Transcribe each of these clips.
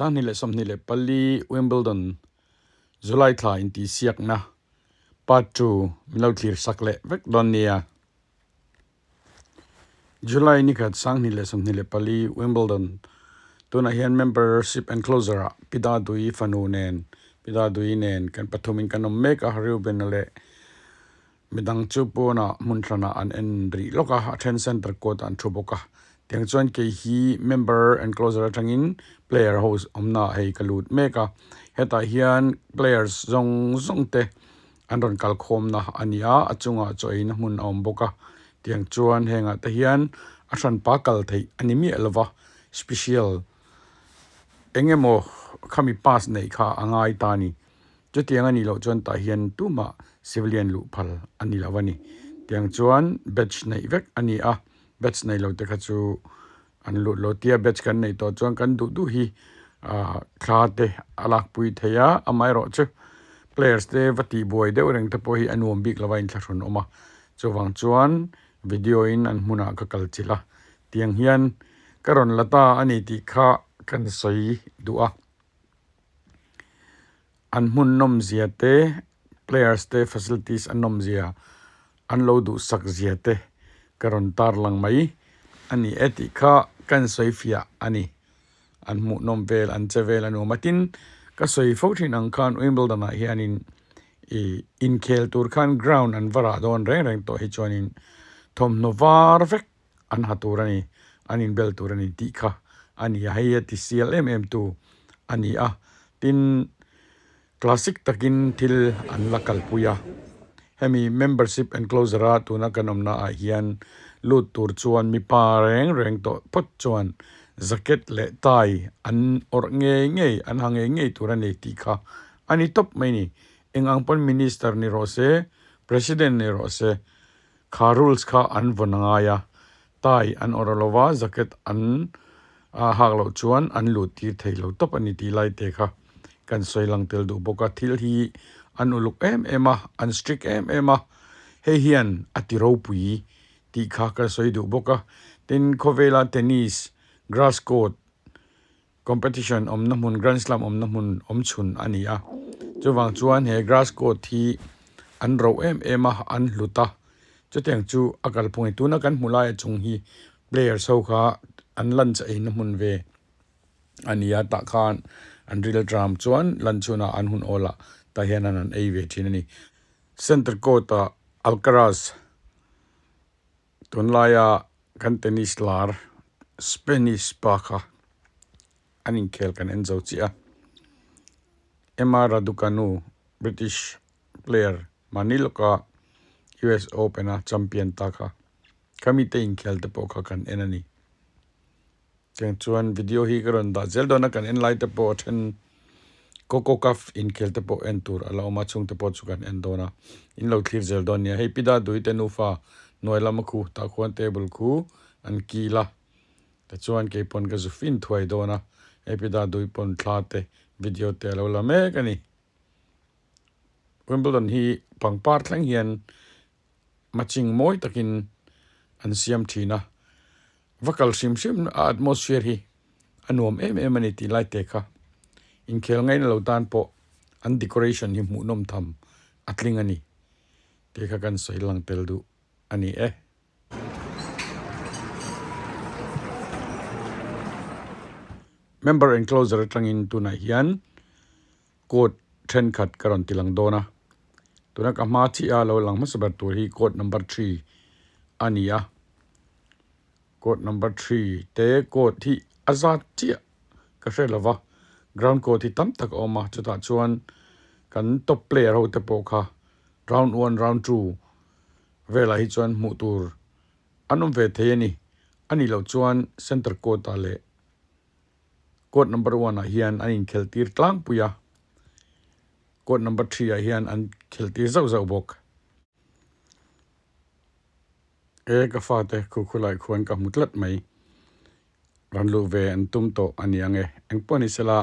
2024 Wimbledon July thla intihsiakna Part 2 min lo thlir sak leh vek dawn nia. July nikhat 2024 Wimbledon tunah hian membership enclosure ah Pi Dadui fanu nen Pi Dadui nen kan pathumin kan awm mek a, Reuben-a leh Midang chu pawnah hmun hranah an en rih lawk a, a then centre court ah an thu bawk a. Tiang chuan kei hi member enclosure atangin player ho awmna ah hei ka lut mek a. Hetah hian players zawng zawng te an rawn kal khawmna a ni a, a chungah chaw eina hmun a awm bawk a. Tiang chuan hengah te hian a hranpa kal theih a ni miah lo va, special eng emaw khami pass neih kha a ngai ta a ni. Chutiang a nih loh chuan tah hian tumah civilian luh phal a ni lo a ni. Tiang chuan batch neih vek a ni a, batch nei lo te kha chu an lut lo tia batch kan neih tawh chuan kan duh duh hi ah thla te a lakpui thei a, amaherawhchu players te va tihbuai deuh reng te pawh hi a nuam bik lo a inthlahrun awm a, chuvang chuan video in an hmunah ka kal chilh a, tiang hian ka rawn la ta a ni tih kha kan sawi duh a. An hmun nawmzia te, players te facilities an nawmzia an lo duhsak zia te ka rawn tarlang mai a ni e tih kha kan sawi fiah a ni. An hmuh nawm vel, an che vel a nuam a. Tin, ka sawi fo thin ang khan Wimbledon ah hianin ih inkhel tur khan ground an va rah dawn reng reng tawh hi chuanin thawmhnaw var vek an ha tur a ni, an inbel tur a ni tih kha a ni a, hei a ti sial em em tu a ni a, tin classic takin thil an la kalpui a, hemi membership enclosure a tuna kan awmna ah hian lut tur chuan mipa reng reng tawh phawt chuan jacket leh tie an awrh ngei ngei an ha ngei ngei tur a ni tih kha a ni tawp mai a ni, eng ang pawn minister ni rawh se, president ni rawh se. Kha rules kha an vawn a ngai a, tie an awrh lo va, jacket an hak loh chuan an lut tir thei lo tawp a ni tih lai te kha kan sawi lang tel duh bawk a. Thil hi an uluk em em a, an strict em em a, hei hian a ti ropui tih kha ka sawi duh bawk a. Tin, khawvela tennis, grass court, Competition awmna hmun, Grand Slam awmna hmun awm chhun a ni a. Chuvang chuan he grass court hi an roh em em a, an hlut a. Chutiang chu a kalphung a ni. Tuna kan hmu laia chung hi players ho kha an lunch eina hmun ve a ni a, tah khan an ril tram chuan lunch hunah an hun awlah tah hian an han ei ve thin a ni. Centre court ah Alcaraz Tunlaia kan tennis lar Spanish pa kha an inkhel kan en zo chiah a, Emma Raducanu British player mahni lawka US Open a champion ta kha khami te inkhel te pawh kha kan en a ni. Tiang chuan video hi ka rawn dah zel dawn a, kan en lai te pawh a then Coco Cup inkhel te pawh en tur a la awm a, chhungte pawh chu kan en dawn a, in lo thlir zel dawn nia. Hei Pi Dadui te nufa hnuai lama khu tah khuan table khu an kil a, tichuan kei pawn ka zu fin thuai dawn a, hei Pi Dadui pawn thla te video te a lo la mek a ni. Wimbledon hi pangpar thleng hian matching mawi takin an siam thin a, va kal hrim hrim a atmosphere hi a nuam em em a ni tih lai te kha inkhel ngaina lo tan pawh an decoration hi hmuhnawm tham a tling a ni tih kha kan sawi lang tel duh a ni e. Member enclosure atangin tunah hian Court thenkhat ka rawn ti lang dawn a, tuna ka hma chiah a lo lang hmasa ber tur hi court number three a ni a, court number three te court hi a zat chiah ka hre lo va, ground court hi tam tak a awm a, chutah chuan kan top player ho te pawh kha round one round two velah hi chuan hmuh tur an awm ve thei a ni, a nih loh chuan center court ah leh. Court number one ah hian an inkhelh tir tlangpui a, court number three ah hian an khelh tir zauh zauh bawk. E ka fate khu khulai khuan ka hmu tlat mai, rawn luh ve an tum tawh a ni ang e, engpawh ni sela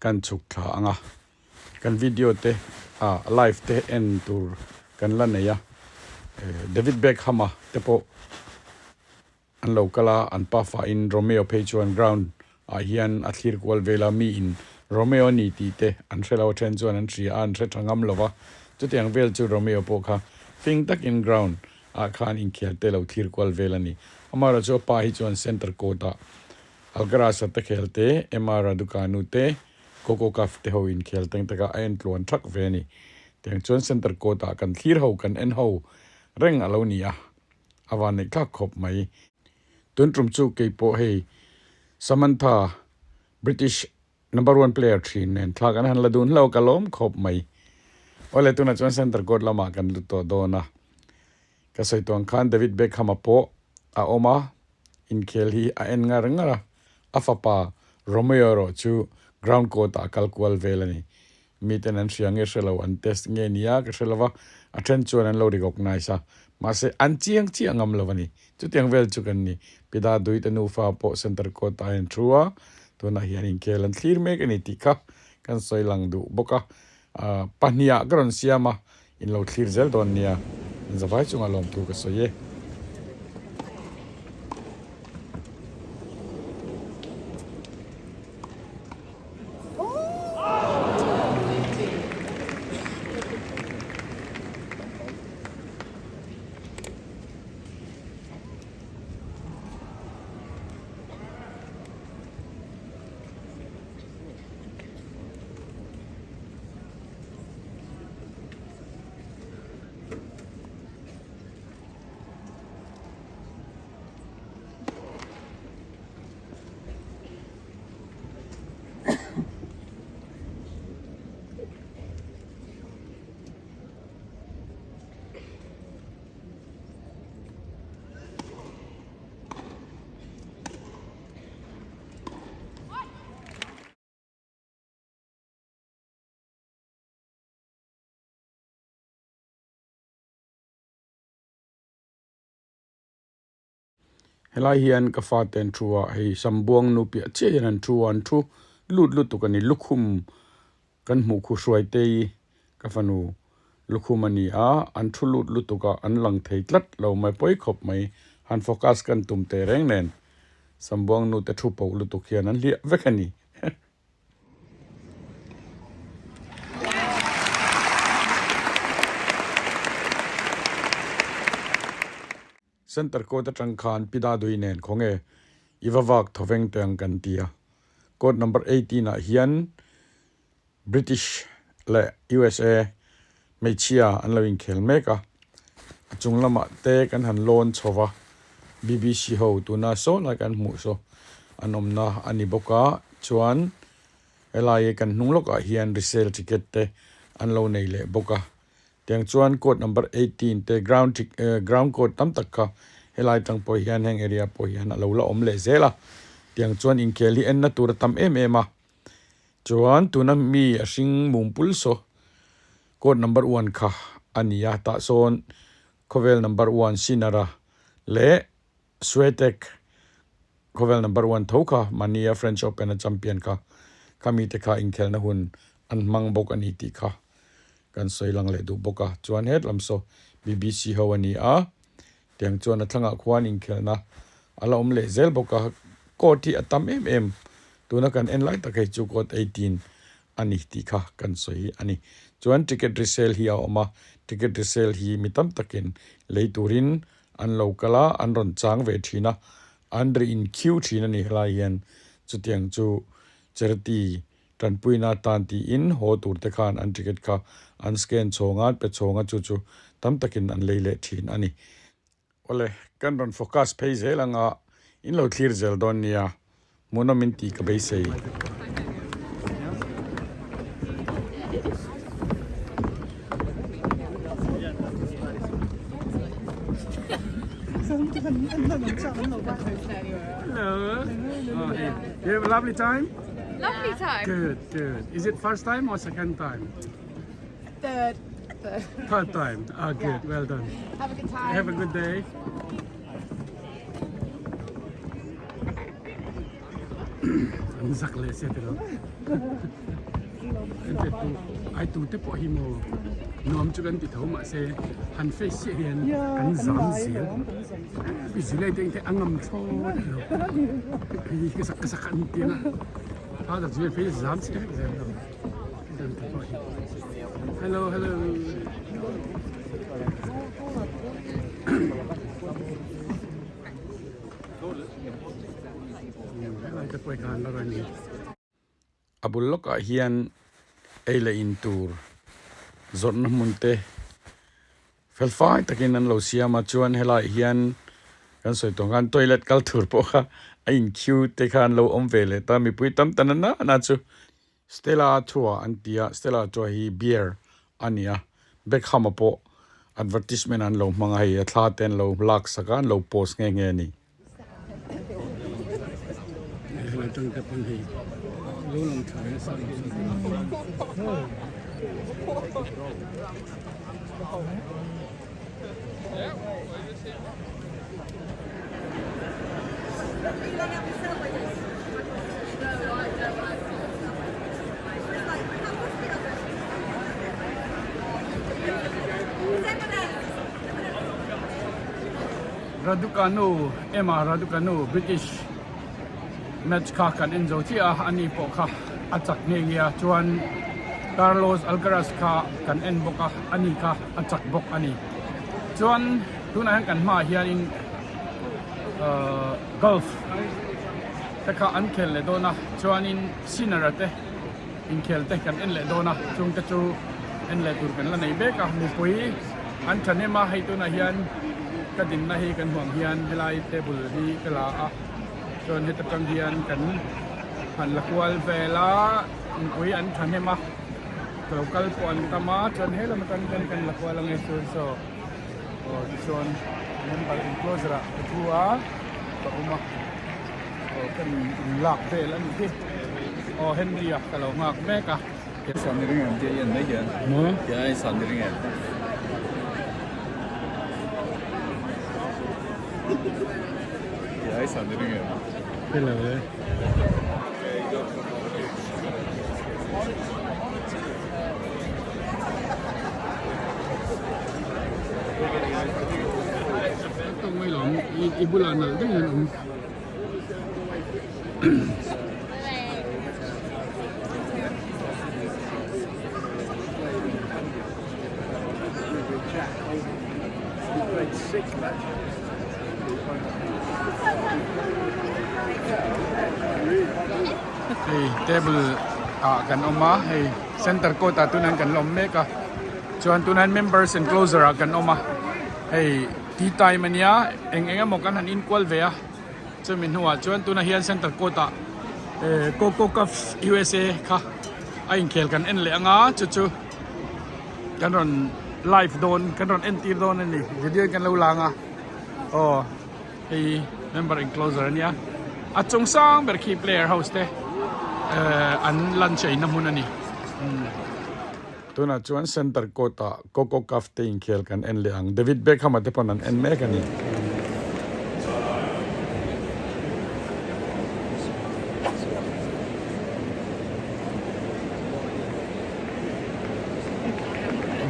kan chhuk thla ang a, kan video te ah live te en tur kan la nei a, David Beckham a te pawh. An lo kal a, an pafa in Romeo phei chuan ground ah hian a thlir kual vel a, mi in Romeo a ni tih te an hre lo a then chuan an hria a an hre tha ngam lo va, chutiang vel chu Romeo pawh kha fing takin ground ah khan inkhel te lo thlir kual vel a ni. Amaherawhchu chu a pa hi chuan centre court ah Alcaraz a te khel te, Emma Raducanu te, Coco Gauff te ho inkhel teng taka a en tluan thak ve a ni. Tiang chuan centre court ah kan thlir ho kan en ho reng a lo ni a, a van neih thlak khawp mai. Tun tum chu keipawh hei Samantha British number one player thin nen thla kan han la dun hlauh ka lawm khawp mai. Awle tunah chuan centre court lamah kan lut tawh dawn a, ka sawi tawh ang khan David Beckham a pawh a awm a, inkhel hi a en ngar ngar a, a fapa Romeo erawh chu ground court ah a kal kual vel a ni. Miten an hria nge hre lo, an test nge nia ka hre lo va, a then chuan an lo recognize a, mahse an chiang chiah ngam lo a ni. Chutiang vel chu kan ni. Pida Duite nufa pawh Centre Court ah an thu a, tunah hian inkhel an thlir mek a ni tih kha kan sawi lang duh bawk a. Pahniha ka rawn siam a, in lo thlir zel dawn nia, in zavai chungah lawmthu ka sawi e. Helai hian ka fate an thu a, hei Sambuang nu piah chiah hian an thu a, an thu lut lutuk a ni. Lukhum kan hmuh khu Hruaitei ka fanu lukhum a ni a, an thu lut lutuk a, an lang thei tlat lo mai pawi khawp mai. Han focus kan tum teh reng nen Sambuang nu te thu poh lutuk hian an hliah vek a ni. Center court atang khan Pi Dadui nen khawnge i va vak thawveng teh ang kan ti a. Court number 18 ah hian British leh USA hmeichhia an lo inkhel mek a. A chung lamah te kan han lawn chho va, BBC ho tuna saw lai kan hmuh saw an awmna a ni bawk a. Chuan helai kan hnung lawkah hian resale ticket te an lo nei leh bawk a. Tiang chuan court number 18 te ground ground court tam tak kha helai tang pawh hian heng area pawh hian a lo la awm leh zel a. Tiang chuan inkhel hi enna tur a tam em em a. Chuan tuna mi a hring mum pul saw court number one kha a ni a, tah sawn khawvel number one Sinara leh Swiatek khawvel number one tho kha mahnia French Open a champion kha khami te kha inkhelna hun an hmang bawk a ni tih kha kan sawi lang leh duh bawk a. Chuan het lam saw BBC ho a ni a, tiang chuan a thlangah khuan inkhelna a la awm leh zel bawk a, court hi a tam em em tuna kan en lai tak hei chu court 18 a ni tih kha kan sawi a ni. Chuan ticket resale hi a awm a, ticket resale hi mi tam takin lei turin an lo kal a, an rawn chang ve thin a, an ri in khiu thin a ni helai hian chutiang chu charity tanpuina atan tiin haw tur te khan an ticket kha an scan chhawng a, an pe chhawng a chu chu tam takin an lei leh thin a ni. Awle, kan rawn focus phei zel anga in lo thlir zel dawn nia, hmuhnawm in tih ka beisei. Hello. Oh, hey. You have a lovely time? Lovely time. Good, good. Is it first time or second time? Third. Third. Third time. Ah, good. Yeah. Well done. Have a good time. Have a good day. An zak leh sia tilo. Ai tu te pawh hi maw nuam chu kan ti tho mahse han face chiah hian kan zam zel i zilei te engte a ngam thlawt lo hei ka sak ka sak an ti ang a father chu phei zam chiah vek zel lo dan te pawh hi hello hello helai te pawh hi khan la rawn ni. A bul lawkah hian ei leh in tur zawrhna hmun te fel fai takin an lo siam a chuan helaiah hian kan sawi tawh ang khan toilet kal tur pawh kha a in queue te kha an lo awm ve leh ta mipui tam ta na na chu Stella Thua an ti a Stella Thua hi beer a ni a Beckham a pawh advertisement an lo hmang a hei a thla te an lo lak sak a an lo post nghe nghe a ni. Raducanu Emma Raducanu British match kha kan en zo chiah a ani pawh kha a chak nghe nghe a chuan Carlos Alcaraz kha kan en bawk a ani kha a chak bawk a ni chuan tunah hian kan hmaah hianin ahh golf te kha an khel leh dawn a chuanin Sinner a te inkhel te kan en leh dawn a chung te chu en leh tur kan la nei mek a mipui an thahnem a hei tunah hian ka dinna hi kan huam hian helai table hi ka la a chuan heta tang hian kan han la kual vel a mipui an thahnem a ka lo kal pawh an tam a chuan he lam atang hian kan la kual ange chuan saw aw tichuan member enclosure ah ka thu a ka awm a. Aw ka in lak vel a nih hi aw Henry a ka lo nghak mek a. San ni ring em tia i en mai hian tia i san ni ring em. Tia i san ni ring em. Hello e. Tawng mai lawm i bulah nalh deuh hian awm. Hei table ah kan awm a hei center court ah tunah hian kan la awm mek a chuan tunah hian members enclosure ah kan awm a hei. Tea time a nia eng eng emaw kan han inkual ve a chumi hnuah chuan tunah hian center court ah eh coco cup usa kha a inkhel kan en leh anga chu chu kan rawn live dawn kan rawn entir dawn a ni video in kan lo lang a aw hei member enclosure a nia a chung sang ber khi player house te eh an lunch eina hmun a ni. Tunah chuan Center Court ah Coco Gauff te inkhel kan en leh ang. David Beckham a te pawn an en mek a ni.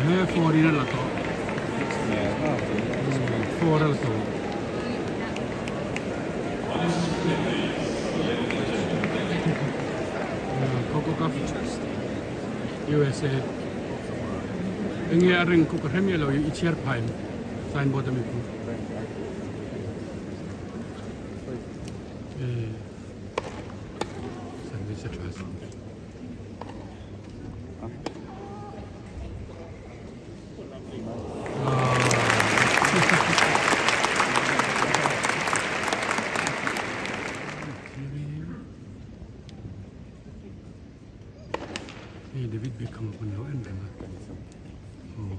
He foreign a la tawh. Four a la tawh. Coco Gauff. USA enge a reng khu ka hre miah lo i chhiar phai em signboard ami khu eh service a tha si Hei David Beckham a pawn lo en reng a aw.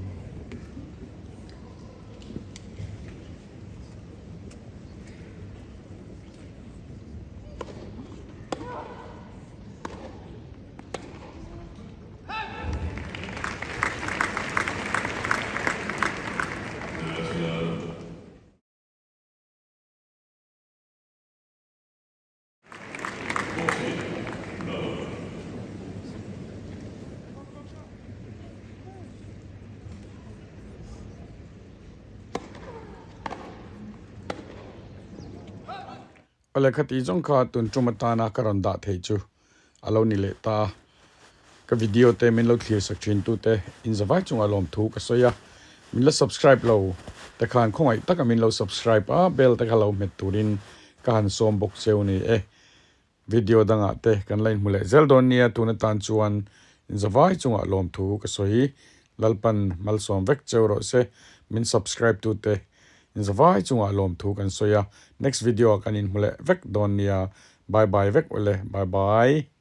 Awle khati zawng kha tun tum atana ka rawn dah theih chu a lo ni leh ta. Ka video te min lo thlir sak thin tu te in zavai chungah lawmthu ka sawi a, min la subscribe lo te khan khawngaih taka min lo subscribe a, bell te kha lo hmet turin ka han sawm bawk cheu ni e. Video dangah te kan la inhmu leh zel dawn nia, tun atan chuan in zavai chungah lawmthu ka sawi. Lalpan malsawm vek cheu rawh se, min subscribe tu te in zavai chungah lawmthu kan sawi a, next video ah kan inhmu leh vek dawn nia, bye bye vek ule, bye bye.